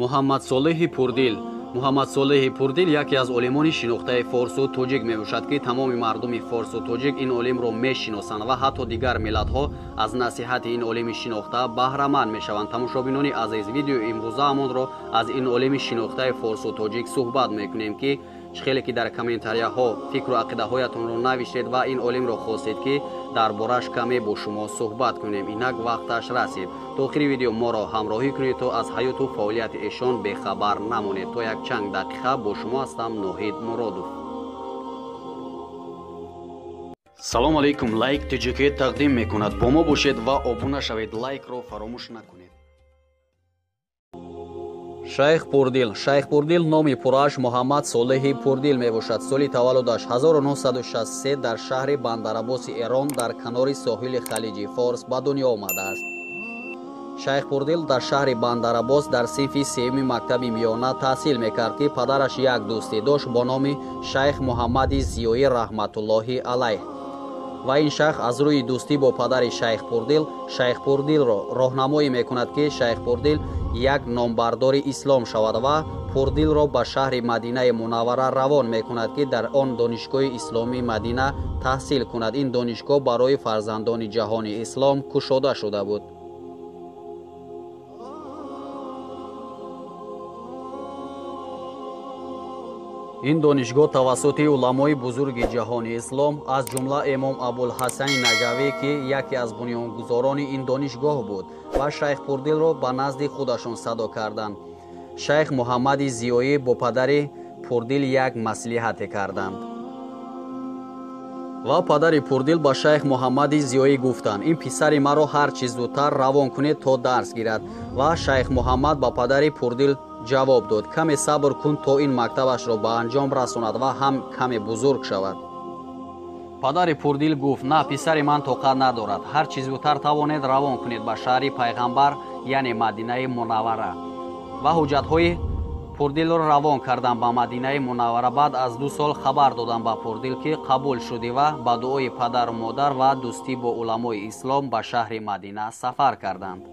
Муҳаммад Солеҳи Пурдил. Муҳаммад Солеҳи Пурдил яке аз олимони шинохтаи форсу тоҷик мебошад, ки тамоми мардуми форсу тоҷик ин олимро мешиносанд ва ҳатто дигар миллатҳо аз насиҳати ин олими шинохта баҳраманд мешаванд. Тамошобинони азиз, видеои имрӯзаамонро аз ин олими шинохтаи форсу тоҷик суҳбат мекунем, ки чӣ хеле ки дар комментарияҳо фикру ақидаҳоятонро навиштед ва ин олимро хостед, ки дар бораш каме бо шумо суҳбат кунем. Инак вақташ расид. То охири видео моро ҳамроҳӣ кунед, то аз ҳаёту фаъолияти эшон бехабар намонед. То як чанд дақиқа бо шумо ҳастам Ноҳид Муродов. Салом алейкум. Лайк ТҶК тақдим мекунад. Бо мо бошед ва обуна шавед. Лайкро фаромӯш накунед. Шайх Пурдил. Шайх Пурдил номи пуррааш Муҳаммад Солеҳи Пурдил мебошад. Соли таваллудаш 1963 дар шаҳри Бандарабоси Эрон дар канори соҳили Халиҷи Форс ба дунё омадааст. Шайх Пурдил дар шаҳри Бандарабос дар синфи сеюми мактаби миёна таҳсил мекард, ки падараш як дӯстӣ дошт бо номи Шайх Муҳаммади Зиёӣ раҳматуллоҳи алайҳ. Ва ин шайх аз рӯи дӯстӣ бо падари Шайх Пурдил Шайх Пурдилро роҳнамоӣ мекунад, ки Шайх Пурдил як номбардори ислом шавад ва Пурдилро ба шаҳри Мадинаи Мунаввара равон мекунад, ки дар он донишгоҳи исломии Мадина таҳсил кунад. Ин донишгоҳ барои фарзандони ҷаҳони ислом кушода шуда буд. Ин донишгоҳ тавассути уламои бузурги ҷаҳони ислом, аз ҷумла имом Абулҳасани Нагавӣ, ки яке аз бунёнгузорони ин донишгоҳ буд, ва Шайх Пурдилро ба назди худашон садо карданд. Шайх Муҳаммади Зиёӣ бо падари Пурдил як маслиҳате карданд. Ва падари Пурдил ба Шайх Муҳаммади Зиёӣ гуфтанд: ин писари маро ҳар чиз зудтар равон кунед то дарс гирад. Ва Шайх Муҳаммад ба падари Пурдил ҷавоб дод: каме сабр кун то ин мактабашро ба анҷом расонад ва ҳам каме бузург шавад. Падари Пурдил гуфт: на, писари ман тоқат надорад, ҳар чиз зудтар тавонед равон кунед ба шаҳри пайғамбар, яъне Мадинаи Мунаввара. Ва ҳуҷҷатҳои Пурдилро равон карданд ба Мадинаи Мунаввара. Баъд аз 2 сол хабар доданд ба Пурдил, ки қабул шудӣ, ва ба дуои падару модар ва дӯстӣ бо уламои ислом ба шаҳри Мадина сафар карданд.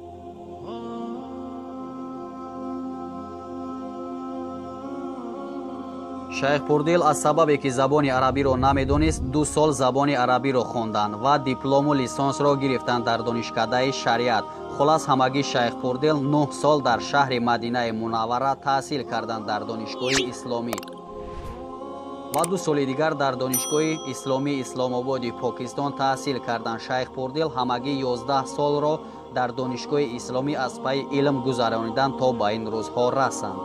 Шайх Пурдил аз сабабе ки забони арабиро намедонист, 2 сол забони арабиро хонданд ва диплому лисонсро гирифтанд дар донишкадаи шариат. Хулас, ҳамагӣ Шайх Пурдил 9 сол дар шаҳри Мадинаи Мунаввара таҳсил карданд дар донишгоҳи исломӣ ва 2 соли дигар дар донишгоҳи исломии Исломободи Покистон таҳсил карданд. Шайх Пурдил ҳамагӣ 11 солро дар донишгоҳи исломӣ аз пайи илм гузарониданд то ба ин рӯзҳо расанд.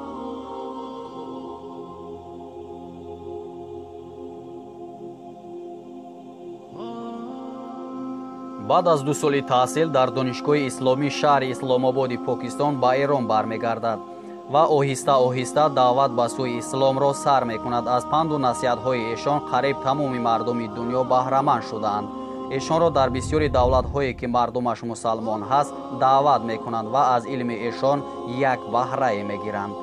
Баъд аз 2 соли таҳсил дар донишгоҳи исломии шаҳри Исломободи Покистон ба Эрон бармегардад ва оҳиста-оҳиста даъват ба сӯи исломро сар мекунад. Аз панду насиҳатҳои эшон қариб тамоми мардуми дунё баҳраманд шудаанд. Эшонро дар бисёри давлатҳое ки мардумаш мусалмон ҳаст даъват мекунанд ва аз илми эшон як баҳрае мегиранд.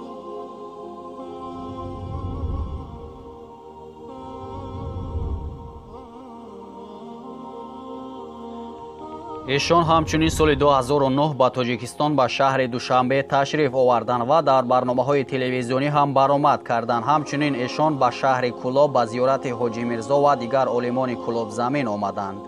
Эшон ҳамчунин соли 2009 ба Тоҷикистон ба шаҳри Душанбе ташриф оварданд ва дар барномаҳои телевизионӣ ҳам баромад карданд. Ҳамчунин эшон ба шаҳри Кулоб ба зиёрати Ҳоҷи Мирзо ва дигар олимони Кулобзамин омаданд.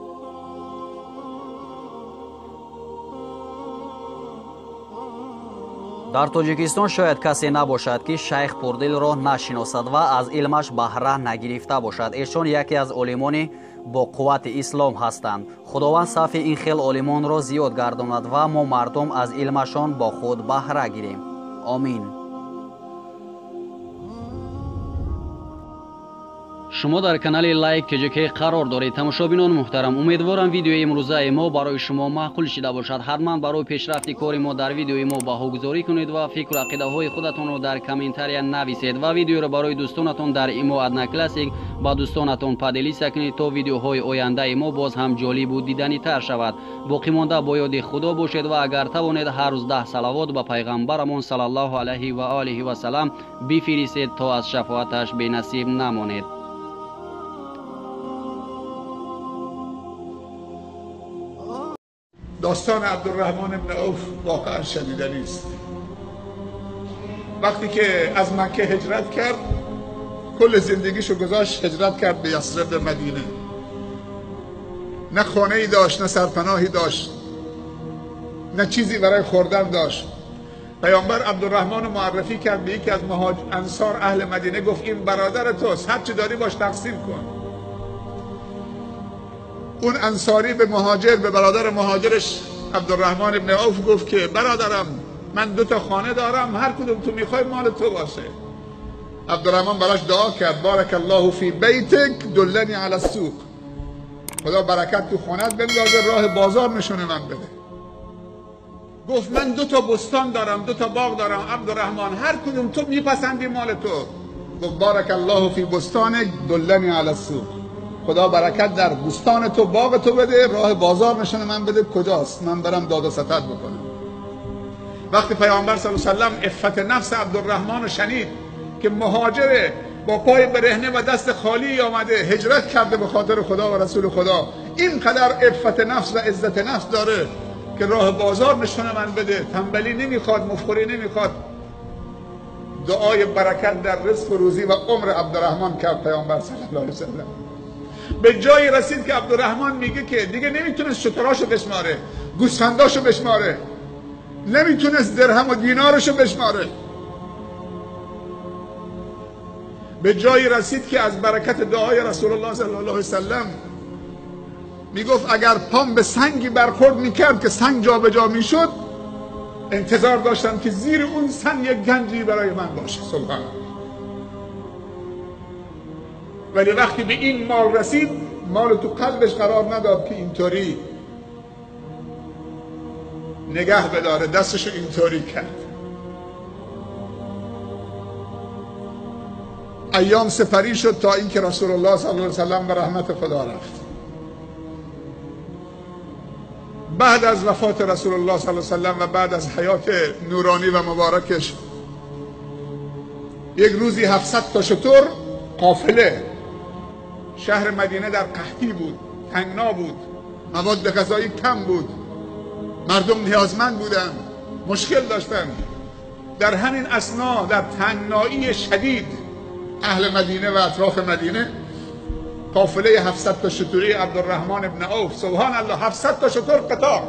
Дар Тоҷикистон шояд касе набошад, ки Шайх Пурдилро нашиносад ва аз илмаш баҳра нагирифта бошад. Эшон яке аз олимони бо қуввати ислом ҳастанд. Худованд сафи ин хел олимонро зиёд гардонад ва мо мардум аз илмашон бо худ баҳра гирем. Омин. Шумо дар канали Лайк ТҶК қарор доред. Тамошобинон муҳтарам, умедворам видеои имрӯзаи мо барои шумо маъқул шида бошад. Ҳатман барои пешрафти кори мо дар видеои мо баҳогузорӣ кунед ва фикру ақидаҳои худатонро дар комментария нависед ва видеоро барои дӯстонатон дар имо Одноклассник ба дӯстонатон поделиться кунед, то видеоҳои ояндаи мо боз ҳам ҷолибу диданитар шавад. Боқӣ монда бо ёди Худо бошед ва агар тавонед ҳар рӯз 10 салавот ба пайғамбарамон саллаллоҳу алайҳи ва олиҳи васалам бифиристед, то аз шафоаташ бенасиб намонед. داستان عبدالرحمن ابن عوف واقعا شنیدنی است. وقتی که از مکه هجرت کرد، کل زندگیشو گذاشت، هجرت کرد به یثرب، به مدینه. نه خانه ای داشت، نه سرپناهی داشت، نه چیزی برای خوردن داشت. پیامبر عبدالرحمن رو معرفی کرد به یکی از انصار اهل مدینه، گفت این برادر توست، هر چی داری باش تقسیم کن. اون انصاری به مهاجر، به برادر مهاجرش عبدالرحمن ابن عوف گفت که برادرم من 2 تا خانه دارم، هر کدوم تو میخوای مال تو باشه. عبدالرحمن براش دعا کرد، بارک الله فی بیتک دلنی علی السوق، خدا برکت تو خونت بندازه، راه بازار نشونه من بده. گفت من 2 تا بستان دارم، 2 تا باغ دارم عبدالرحمن، هر کدوم تو میپسندی مال تو. گفت بارک الله فی بستانک دلنی علی السوق، خدا برکت در بستان تو، باغ تو بده، راه بازار نشون من بده کجاست، من برم داد و ستد بکنم. وقتی پیامبر صلی الله علیه و سلم عفت نفس عبدالرحمن رو شنید که مهاجر با پای برهنه و دست خالی آمده، هجرت کرده به خاطر خدا و رسول خدا، اینقدر عفت نفس و عزت نفس داره که راه بازار نشون من بده، تنبلی نمیخواد، مفخوری نمیخواد. دعای برکت در رزق و روزی و عمر عبدالرحمن کرد پیامبر صلی الله علیه و سلم. به جایی رسید که عبدالرحمن میگه که دیگه نمیتونست شتراشو بشماره، گوسفنداشو بشماره، نمیتونست درهم و دینارشو بشماره. به جایی رسید که از برکت دعای رسول الله صلی الله علیه وسلم میگفت اگر پام به سنگی برخورد میکرد که سنگ جابجا میشد، انتظار داشتم که زیر اون سنگ یک گنجی برای من باشه. سبحان. ولی وقتی به این مال رسید، مال تو قلبش قرار نداد که اینطوری نگه بداره، دستشو اینطوری کرد. ایام سپری شد تا اینکه رسول الله صلی الله علیه وسلم به رحمت خدا رفت. بعد از وفات رسول الله صلی الله علیه وسلم و بعد از حیات نورانی و مبارکش، یک روزی 700 تا شتر قافله، شهر مدینه در قحطی بود، تنگنا بود، مواد غذایی کم بود، مردم نیازمند بودن، مشکل داشتن. در همین اثنا، در تنگنایی شدید اهل مدینه و اطراف مدینه، قافله 700 تا شتری عبدالرحمن ابن عوف، سبحان الله، 700 تا شتر قطار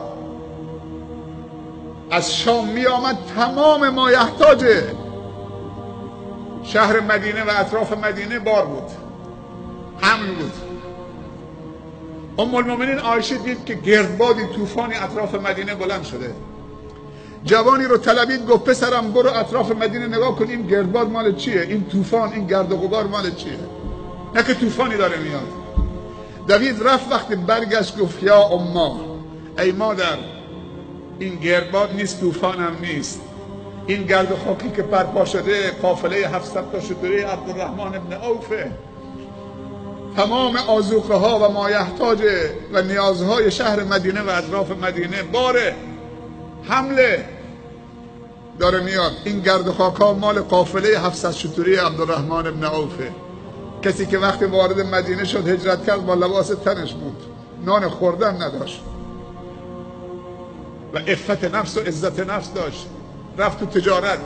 از شام می آمد، تمام مایحتاج شهر مدینه و اطراف مدینه بار بود، حمل بود. ام المؤمنین عایشه دید که گردبادی، طوفانی اطراف مدینه بلند شده. جوانی رو طلبید، گفت پسرم برو اطراف مدینه نگاه کن، این گردباد مال چیه، این طوفان، این گرد و غبار مال چیه، نه که طوفانی داره میاد. دوید رفت، وقتی برگشت گفت یا اما، ای مادر، این گردباد نیست، طوفانم نیست، این گرد خاکی که برپا شده قافله 700 تا شتری عبدالرحمن ابن عوفه. تمام آذوقه ها و مایحتاج و نیازهای شهر مدینه و اطراف مدینه باره، حمله داره میاد. این گرد خاک ها مال قافله 700 شتری عبدالرحمن ابن عوفه، کسی که وقتی وارد مدینه شد، هجرت کرد، با لباس تنش بود، نان خوردن نداشت و عفت نفس و عزت نفس داشت، رفت تو تجارت.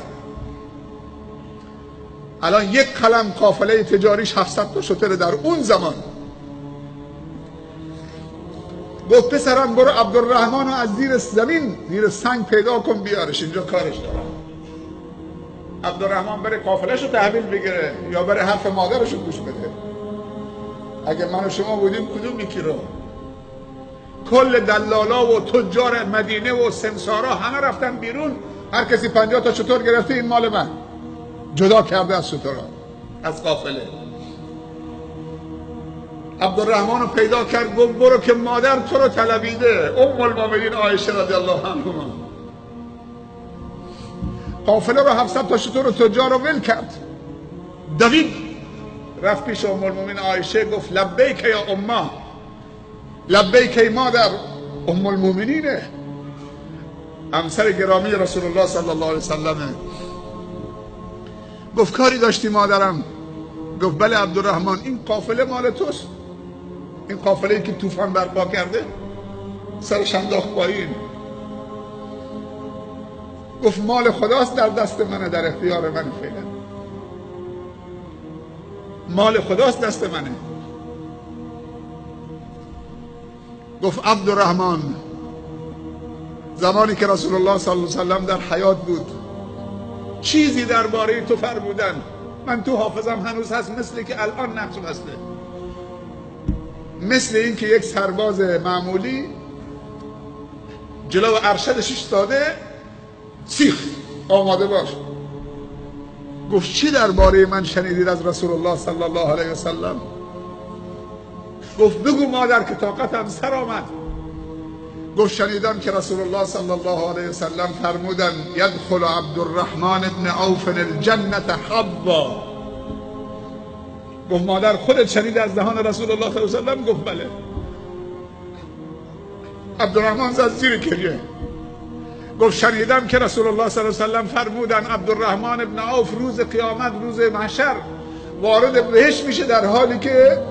الان یک قلم قافله تجاریش 700 تا شتر در اون زمان. گفت پسرم برو عبدالرحمن رو از زیر زمین، زیر سنگ پیدا کن، بیارش اینجا، کارش دارم. عبدالرحمن بره قافلهش رو تحویل بگیره یا بره حرف مادرش رو گوش بده؟ اگه من و شما بودیم کدوم یکی رو؟ کل دلالا و تجار مدینه و سمسارا همه رفتن بیرون، هر کسی 50 تا شتر گرفته، این مال من، جدا کرده از شترها، از قافله. عبدالرحمن رو پیدا کرد، گفت برو که مادر تو رو طلبیده. ام المؤمنین عایشه رضی الله عنها قافله رو، 700 تا شتر و تجار رو ول کرد، دوید رفت پیش ام المؤمنین عایشه، گفت لبیک یا اما، لبیک ای مادر. ام المؤمنینه، همسر گرامی رسول الله صلی الله علیه وسلم. گفت کاری داشتی مادرم؟ گفت بله عبدالرحمن، این قافله مال توست، این قافله ای که طوفان برپا کرده. سرش انداخت پایین. گفت مال خداست در دست منه، در اختیار منه، فعلا مال خداست دست منه. گفت عبدالرحمن، زمانی که رسول الله صلی الله علیه و سلم در حیات بود چیزی درباره تو فرمودن، من تو حافظم هنوز هست، مثل که الان نقش بسته، مثل این که یک سرباز معمولی جلو ارشدش ایستاده، سیخ آماده باش. گفت چی درباره من شنیدید از رسول الله صلی الله علیه و سلم؟ گفت بگو مادر که طاقتم سر آمد. گفت شنیدم که رسول الله صلی الله علیه و سلم فرمودن یدخل عبدالرحمن ابن عوف الجنة حبا. گفت مادر خودت شنید از دهان رسول الله صلی الله علیه و سلم؟ گفت بله. عبدالرحمن زد زیر گریه. گفت شنیدم که رسول الله صلی الله علیه و سلم فرمودن عبدالرحمن ابن عوف روز قیامت، روز محشر، وارد بهشت میشه در حالی که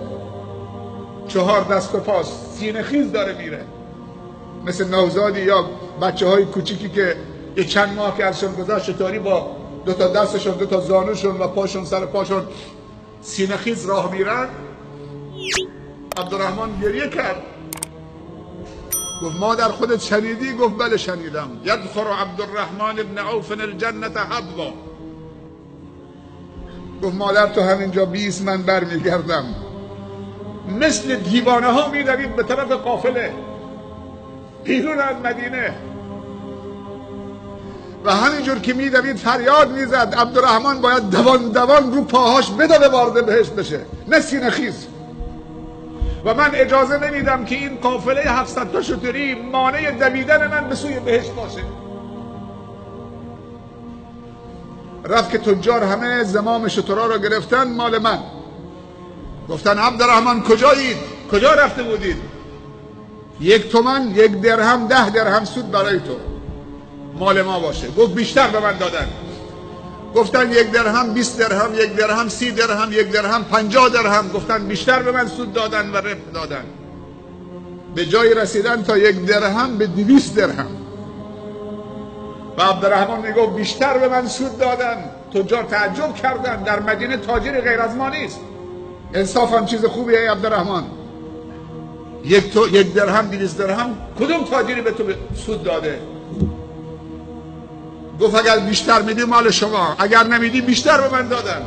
4 دست و پاس سینه خیز داره میره، مثل نوزادی یا بچه های کوچیکی که یه چند ماه که ازشون گذشت چطوری با 2 تا دستشون، 2 تا زانوشون و پاشون سر پاشون سینه خیز راه میرن. عبدالرحمن گریه کرد. گفت مادر خودت شنیدی؟ گفت بله شنیدم. یدخل عبدالرحمن ابن عوف الجنة حبا. گفت مادر تو همینجا 20 من برمیگردم. مثل دیوانه ها میدوید به طرف قافله بیرون از مدینه و همینجور که میدوید فریاد میزد عبدالرحمن باید دوان دوان رو پاهاش بدوه وارد بهشت بشه، نه سینه خیز. و من اجازه نمیدم که این قافله 700 تا شتری مانع دویدن من به سوی بهشت باشه. رفت که تجار همه زمام شترها رو گرفتن مال من. گفتن عبدالرحمن کجایید؟ کجا رفته بودید؟ 1 تومن، 1 درهم، 10 درهم سود برای تو، مال ما باشه. گفت بیشتر به من دادن. گفتن 1 درهم 20 درهم، 1 درهم 30 درهم، 1 درهم 50 درهم. گفتن بیشتر به من سود دادن و ربح دادن. به جای رسیدن تا 1 درهم به 200 درهم. و عبدالرحمن میگفت بیشتر به من سود دادن. تجار تعجب کردن، در مدینه تاجر غیر از ما نیست. انصاف هم چیز خوبیه ای عبدالرحمن. 1 درهم 200 درهم کدوم تاجری به تو سود داده؟ گفت اگر بیشتر میدی مال شما، اگر نمیدی بیشتر به من دادن.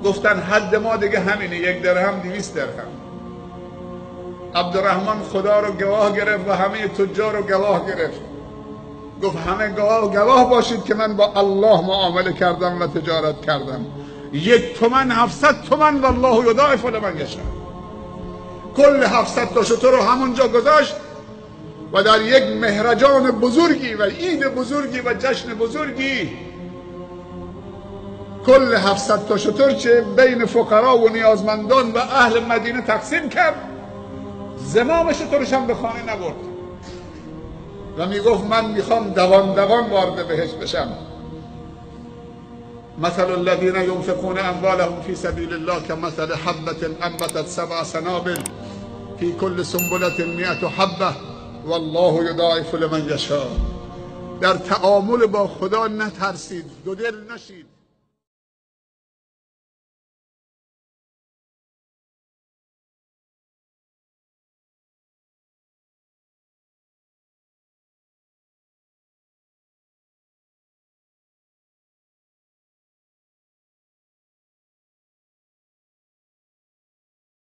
گفتن حد ما دیگه همینه، 1 درهم 200 درهم. عبدالرحمن خدا رو گواه گرفت و همه تجار رو گواه گرفت. گفت همه گواه باشید که من با الله معامله کردم و تجارت کردم. 1 تومن 700 تومن والله یضاعف لمن یشاء. کل 700 تا شتر رو همونجا گذاشت و در یک مهرجان بزرگی و عید بزرگی و جشن بزرگی کل 700 تا شتر چه بین فقرا و نیازمندان و اهل مدینه تقسیم کرد. زمام شترش هم به خانه نبرد و میگفت من میخوام دوان دوان وارد بهشت بشم. مثل الذين ينفقون اموالهم في سبيل الله كمثل حبة انبتت 7 سنابل في كل سنبلة 100 حبة والله يضاعف لمن يشاء. در تعامل با خدا نترسید، دو دل نشید.